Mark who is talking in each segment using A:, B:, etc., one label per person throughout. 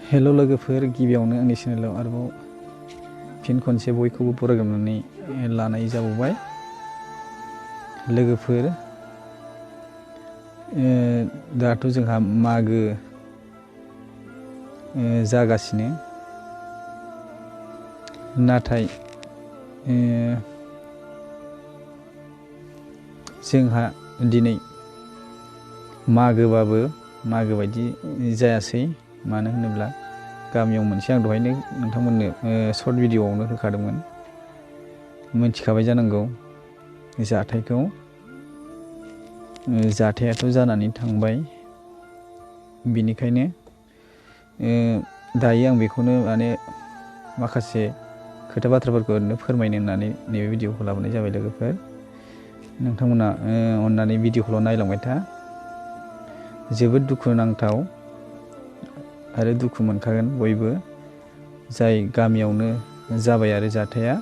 A: हेल' लोगोफोर, गिबियावनो आंनि चेनेलाव आरोबाव फिन खनसे बयखौबो बरायग्रोनानै लानाय जाबावबाय। लोगोफोर, दाथ' जोंहा मागो जागासिनो, नाथाय जोंहा दिनै मागोबाबो मागो बायदि जायासै। मानो होनोब्ला गामियाव मोनसे आं दहायनो नोंथांमोननो शर्ट भिडिअ'आवनो होखादोंमोन, मिथिखाबाय जानांगौ जाथायखौ। जाथायाथ' जानानै थांबाय, बिनिखायनो दायो आं बेखौनो माने माखासे खोथा बाथ्राफोरखौ ओरैनो फोरमायनो होननानै नैबे भिडिअ'खौ लाबोनाय जाबाय। लोगोफोर, नोंथांमोना अननानै भिडिअ'खौल' नायलांबाय था। जोबोद दुखुनांथाव आरो दुखु मोनखागोन बयबो, जाय गामियावनो जाबाय आरो जाथाया।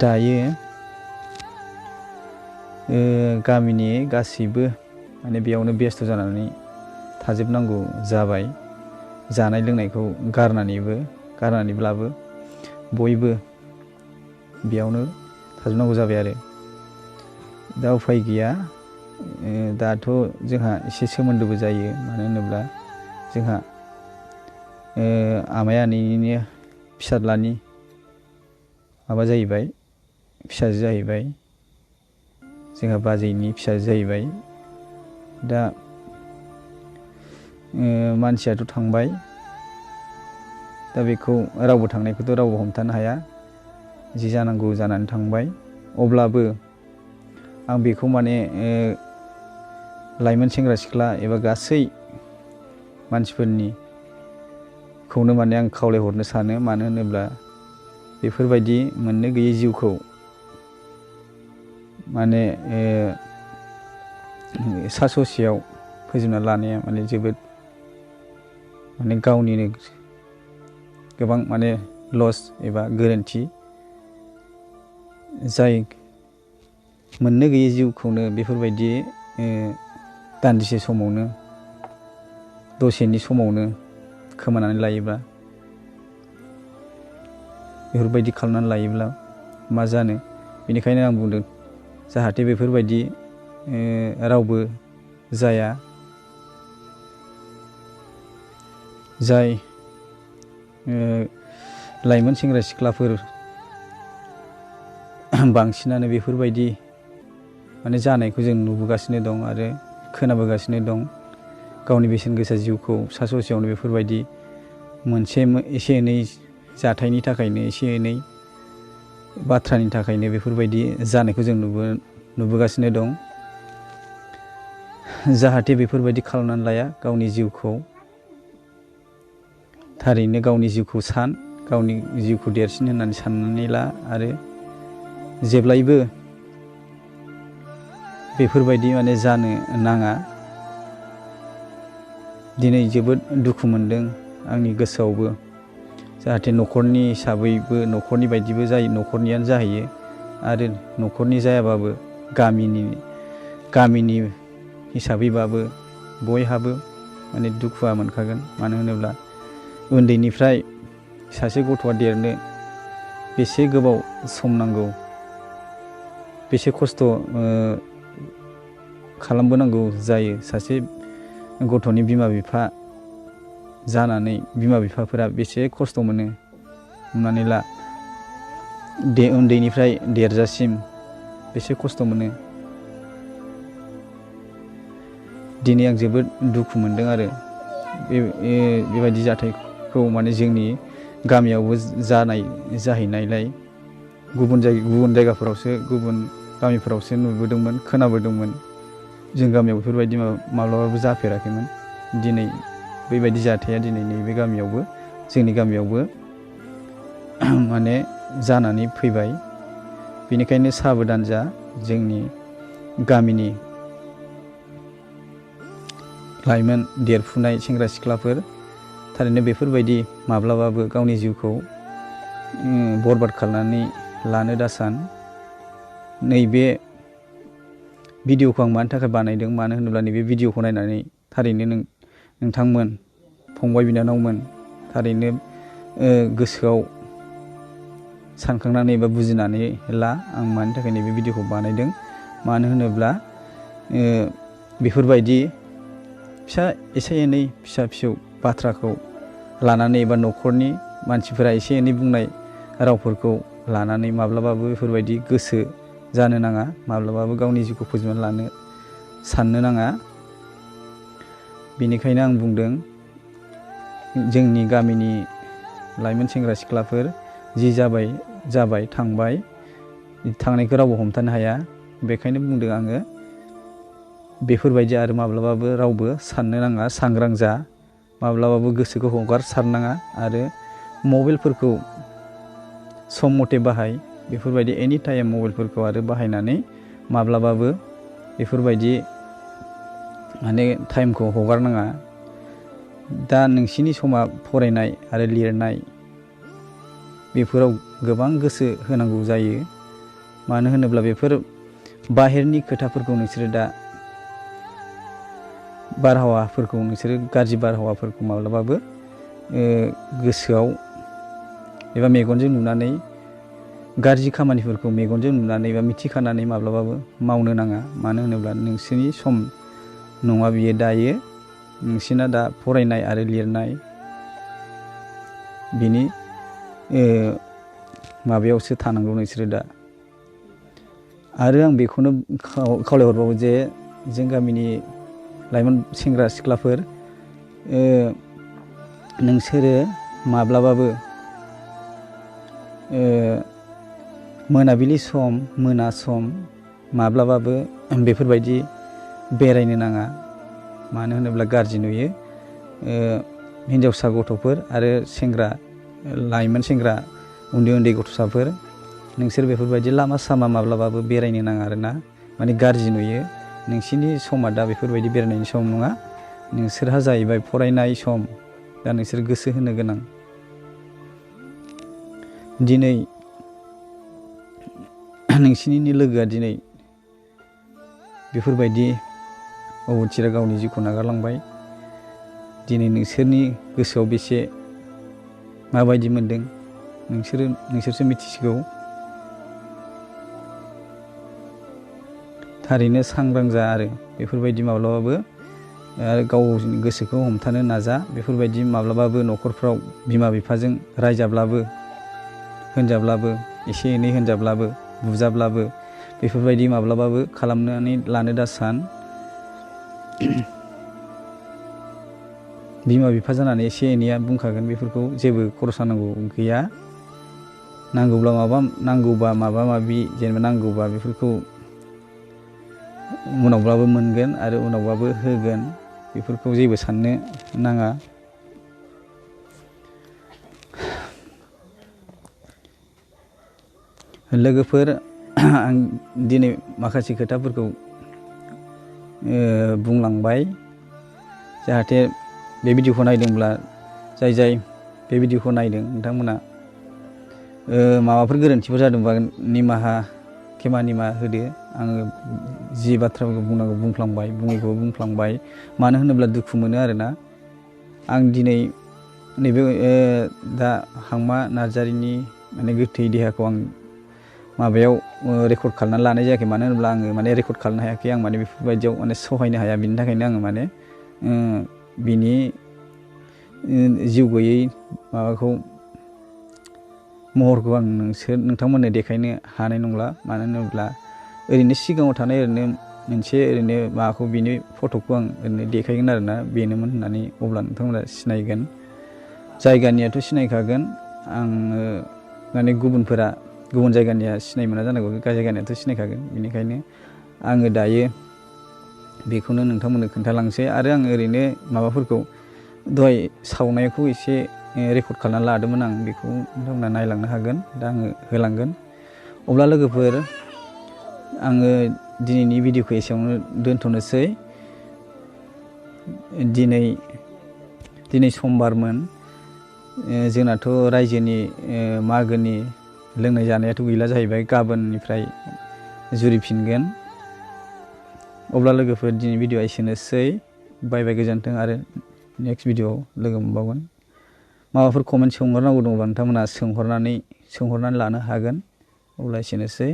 A: दायो गामिनि गासैबो माने बेयावनो बेस्थ' जानानै थाजोबनांगौ जाबाय। जानाय लोंनायखौ गारनानैब्लाबो बयबो बेयावनो थाजोबनांगौ जाबाय आरो दा उफाय गैया। दाथ' जोंहा एसे सोमोन्दोबो जायो, मानो होनोब्ला जोंहा आमाइ आनैनिनो फिसाज्लानि माबा जाहैबाय, फिसाजो जाहैबाय, जोंहा बाजैनि फिसाजो जाहैबाय। दा मानसियाथ' थांबाय, दा बेखौ रावबो थांनायखौथ' रावबो हमथानो हाया। जि जानांगौ जानानै थांबाय। अब्लाबो आं बेखौ माने लाइमोन सेंग्रा सिख्ला एबा गासै मानसिफोरनिखौनो माने आं खावलायहरनो सानो। मानो होनोब्ला बेफोरबायदि मोननो गैयै जिउखौ माने सा ससेयाव फोजोबना लानाया माने जोबोद माने गावनिनो गोबां माने लस एबा गोरोन्थि। जाय मोननो गैयै जिउखौनो बेफोरबायदि दान्दिसे समावनो, दसेनि समावनो खोमानानै लायोब्ला, बेफोरबायदि खालामनानै लायोब्ला मा जानो। बेनिखायनो आं बुंदों, जाहाथे बेफोरबायदि रावबो जाया। जाय लाइमोन सेंग्रा सिख्लाफोर बांसिनानो बेफोरबायदि माने जानायखौ जों नुबोगासिनो दं आरो खोनाबोगासिनो दं। गावनि बेसेन गोसा जिउखौ सा ससेयावनो बेफोरबायदि मोनसे एसे एनै जाथायनि थाखायनो, एसे एनै बाथ्रानि थाखायनो बेफोरबायदि जानायखौ जों नुबोगासिनो दं। जाहाथे बेफोरबायदि खालामनानै लाया गावनि जिउखौ। थारैनो गावनि जिउखौ गावनि जिउखौ देरसिन होननानै साननानै ला, आरो जेब्लायबो बेफोरबायदि माने जानो नाङा। दिनै जोबोद दुखु मोनदों आंनि गोसोआवबो, जाहाथे न'खरनि हिसाबैबो, न'खरनि बायदिबो जायो, न'खरनियानो जाहैयो। आरो न'खरनि जायाबाबो गामिनि हिसाबैबाबो बयहाबो माने दुखुआ मोनखागोन। मानो होनोब्ला उन्दैनिफ्राय सासे गथ'आ देरनो बेसे गोबाव सम नांगौ, बेसे खस्थ' खालामबोनांगौ जायो। सासे गथ'नि बिमा बिफा जानानै बिमा बिफाफोरा बेसे खस्थ' मोनो। हमनानै ला, उन्दैनिफ्राय देरजासिम बेसे खस्थ' मोनो। दिनै आं जोबोद दुखु मोनदों आरो बेबायदि जाथायखौ माने जोंनि गामियावबो जाहैनायलाय गुबुन जायगाफोरावसो, गुबुन गामिफोरावसो नुबोदोंमोन, खोनाबोदोंमोन। जों गामियाव बेफोरबायदि माब्लाबाबो जाफेराखैमोन। दिनै बेबायदि जाथाया दिनै नैबे गामियावबो, जोंनि गामियावबो माने जानानै फैबाय। बेनिखायनो साबधान जा, जोंनि गामिनि लाइमोन देरफुनाय सेंग्रा सिख्लाफोर। थारैनो बेफोरबायदि माब्लाबाबो गावनि जिउखौ बरबाद खालामनानै लानो दासान। नैबे भिडिअखौ आं मानि थाखाय बानायदों मानो होनोब्ला नैबे भिडिअखौ नायनानै थारैनो नोंथांमोन फंबाय बिनानावमोन थारैनो गोसोआव सानखांनानै एबा बुजिनानै ला आं मानि थाखाय नैबे भिडिअखौ बानायदों। मानो होनोब्ला बेफोरबायदि एसे एनै फिसा फिसौ बाथ्राखौ लानानै एबा न'खरनि मानसिफोरा एसे एनै बुंनाय रावफोरखौ लानानै माब्लाबाबो बेफोरबायदि गोसो जानो नाङा, माब्लाबाबो गावनि जिउखौ फोजोबनानै लानो साननो नाङा। बेनिखायनो आं बुंदों जोंनि गामिनि लाइमोन सेंग्रा सिख्लाफोर जि जाबाय थांबाय, थांनायखौ रावबो हमथानो हाया। बेखायनो बुंदों आङो बेफोरबायदि आरो माब्लाबाबो रावबो साननो नाङा, सांग्रां जा, माब्लाबाबो गोसोखौ हगारसारनाङा आरो मबाइलफोरखौ सम मथे बाहाय। बेफोरबायदि एनि टाइम मबाइलफोरखौ आरो बाहायनानै माब्लाबाबो बेफोरबायदि माने टाइमखौ हगारनाङा। दा नोंसिनि समा फरायनाय आरो लिरनाय बेफोराव गोबां गोसो होनांगौ जायो। मानो होनोब्ला बेफोर बाहेरनि खोथाफोरखौ नोंसोरो दा नोंसोरो गाज्रि बारहावाफोरखौ माब्लाबाबो गोसोआव एबा मेगनजों नुनानै गाज्रि खामानिफोरखौ मेगनजों नुनानै एबा मिथिखानानै माब्लाबाबो मावनो नाङा। मानो होनोब्ला नोंसोरनि सम नङा बियो दायो। नोंसिना दा फरायनाय आरो लिरनाय बिनि माबायावसो थानांगौ नोंसोरो दा। आरो आं बेखौनो खावलायहरबावो जे जों गामिनि लाइमोन सेंग्रा सिख्लाफोर नोंसोरो माब्लाबाबो मोनाबिलि सम मोना सम माब्लाबाबो बेफोरबायदि बेरायनो नाङा। मानो होनोब्ला गाज्रि नुयो। हिन्जावसा गथ'फोर आरो लाइमोन सेंग्रा उन्दै गथ'साफोर नोंसोर बेफोरबायदि लामा सामा माब्लाबाबो बेरायनो नाङा आरोना, माने गाज्रि नुयो। नोंसिनि समा दा बेफोरबायदि बेरायनायनि सम नङा। नोंसोरहा जाहैबाय फरायनाय सम। दा नोंसोर गोसो होनो गोनां। दिनै नोंसिनिनो लोगोआ दिनै बेफोरबायदि अबथिरा गावनि जिउखौ नागारलांबाय। दिनै नोंसोरनि गोसोआव बेसे माबायदि मोनदों नोंसोरसो मिथिसिगौ। थारैनो सांग्रां जा आरो बेफोरबायदि माब्लाबाबो आरो गावनि गोसोखौ हमथानो नाजा। बेफोरबायदि माब्लाबाबो न'खरफ्राव बिमा बिफाजों रायजाब्लाबो होनजाब्लाबो एसे एनै होनजाब्लाबो बुजाब्लाबो बेफोरबायदि माब्लाबाबो खालामनानै लानो दा सान। बिमा बिफा जानानै एसे एनैया बुंखागोन, बेफोरखौ जेबो खरसा नांगौ गैया। नांगौबा माबा माबि जेनेबा नांगौबा बेफोरखौ उनावब्लाबो मोनगोन आरो उनावबाबो होगोन। बेफोरखौ जेबो साननो नाङा। लोगोफोर, आं दिनै माखासे खोथाफोरखौ बुंलांबाय। जाहाथे बे भिडिअखौ नायदोंब्ला जाय बे भिडिअखौ नायदों नोंथांमोना माबाफोर गोरोन्थिफोर जादोंबा निमाहा होदो। आङो जि बाथ्राफोरखौ बुंनांगौ बुंफ्लांबाय, बुङैखौबो बुंफ्लांबाय। मानो होनोब्ला दुखु मोनो आरोना। आं दिनै नैबे दा हांमा नार्जारिनि माने गोथै देहाखौ आं माबायाव रेकर्ड खालामनानै लानाय जायाखै। मानो होनोब्ला आङो माने रेकर्ड खालामनो हायाखै। आं माने बेफोरबायदियाव माने सहायनो हाया। बिनि थाखायनो आङो माने बिनि जिउ गैयै माबाखौ महरखौ आं नोंथांमोननो देखायनो हानाय नंला। मानो होनोब्ला ओरैनो सिगाङाव थानाय मोनसे माबाखौ बिनि फट'खौ आं ओरैनो देखायगोन आरोना, बेनोमोन होननानै। अब्ला नोंथांमोना सिनायगोन। जायगानियाथ' सिनायखागोन। आङो माने गुबुन जायगानिया सिनाय मोना जानांगौ, जायगानियाथ' सिनायखागोन। बेनिखायनो आङो दायो बेखौनो नोंथांमोननो खोन्थालांसै। आरो आङो ओरैनो माबाफोरखौ दहाय सावनायखौ एसे रेकर्ड खालामनानै लादोंमोन आं। बेखौ नोंथांमोना नायलांनो हागोन। दा आङो होलांगोन। अब्ला लोगोफोर, आङो दिनैनि भिडिअखौ एसेयावनो दोनथ'नोसै। दिनै समबारमोन। जोंनाथ' रायजोनि मागोनि लोंनाय जानायाथ' गैला जाहैबाय। गाबोननिफ्राय जुरिफिनगोन। अब्ला लोगोफोर दिनै भिडिअआ एसेनोसै। बाय बाय, गोजोन्थों आरो नेक्स्ट भिडिअआव लोगो मोनबावगोन। माबाफोर कमेन्ट सोंहरनांगौ दंब्ला नोंथांमोना सोंहरनानै लानो हागोन। अब्ला एसेनोसै।